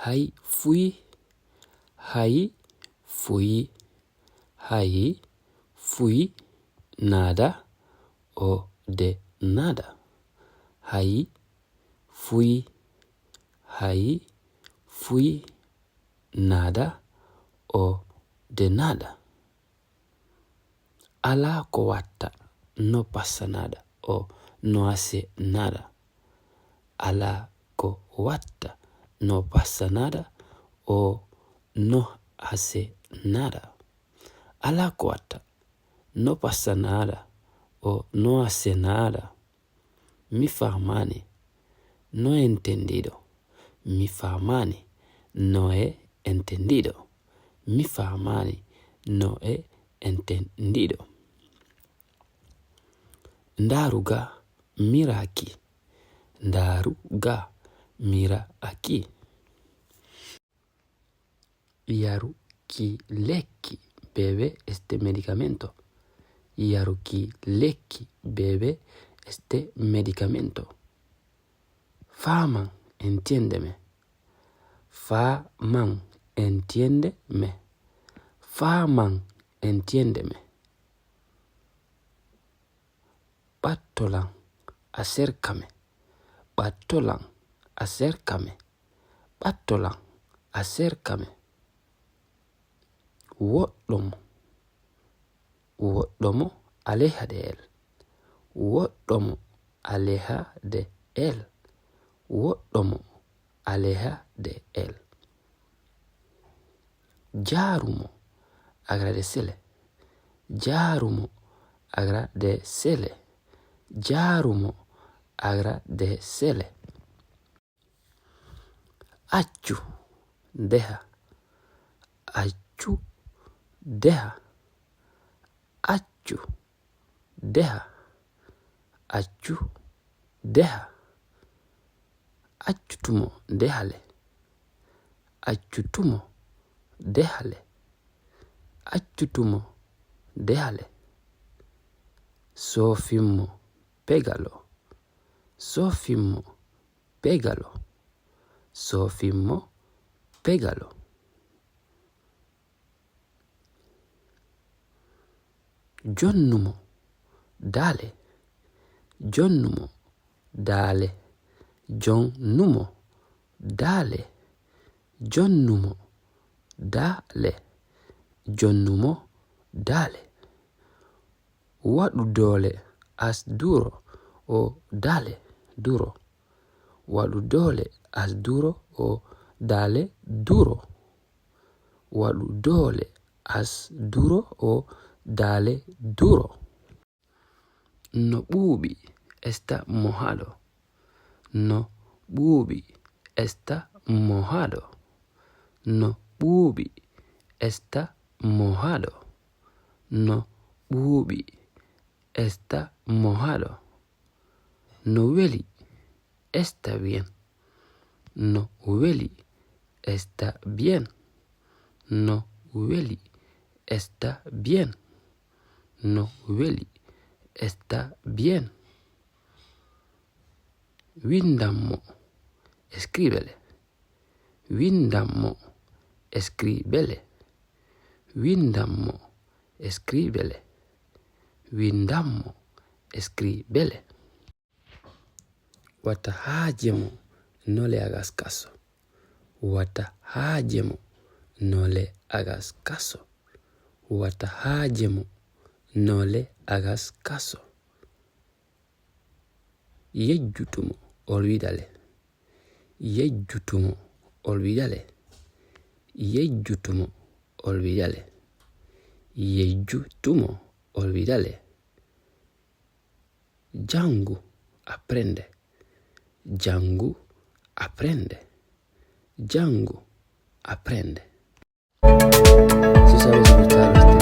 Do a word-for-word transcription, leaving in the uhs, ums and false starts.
Hay fuy, hay fuy, hay fuy, nada o de nada. Hay fuy, hay fuy, nada o de nada. Alaa ko watta, no pasa nada o no hace nada. Alaa ko watta, no pasa nada o no hace nada. Alaa ko watta, no pasa nada o no hace nada. Mi faamaani, no he entendido. Mi faamaani, no he entendido. Mi faamaani, no he entendido. Ndaaru ga, mira aquí. Ndaaru ga, mira aquí. Yaru ki lekki, bebe este medicamento. Yaru ki lekki, bebe este medicamento. Faaman, entiéndeme. Faaman, entiéndeme. Faaman, entiéndeme. Ɓattolan, acércame. Ɓattolan, acércame. Ɓattolan, acércame. Woɗɗo mo. Woɗɗo mo, aleja de él. Woɗɗo mo, aleja de él. Woɗɗo mo, aleja de él. Jaaru mo, agradecele. Jaaru mo, agradecele. Jaaru mo, agradecele. Accu, deja. Accu, deja. Accu, deja. Accu, deja. Accu tumo, dejale. Accu tumo, dejale. Accu tumo, dejale. Soofin mo, pégalo. Soofin mo, pégalo. Soofin mo, pégalo. Jonnu mo, dale. Jonnu mo, dale. Jonnu mo, dale. Jonnu mo, dale. Jonnu mo, dale. Waɗu doole, haz duro o dale duro. Waɗu doole, haz duro o dale duro. Waɗu doole, haz duro o dale duro. No ɓuuɓi, está mojado. No ɓuuɓi, está mojado. No ɓuuɓi, está mojado. No ɓuuɓi, está mojado. No weli, está bien. No weli, está bien. No weli, está bien. No weli, está bien. Winndam mo, escríbele. Winndam mo, escríbele. Winndam mo, escríbele. Winndam mo, escríbele. Wata haaje mo, no le hagas caso. Wata haaje mo, no le hagas caso. Wata haaje mo, no le hagas caso. Yejjutu mo, olvídale. Yejjutu mo, olvídale. Yejjutu mo, olvídale. Yejjutu mo, olvídale. Janngu, aprende. Janngu, aprende. Janngu, aprende. Si sabes gustar este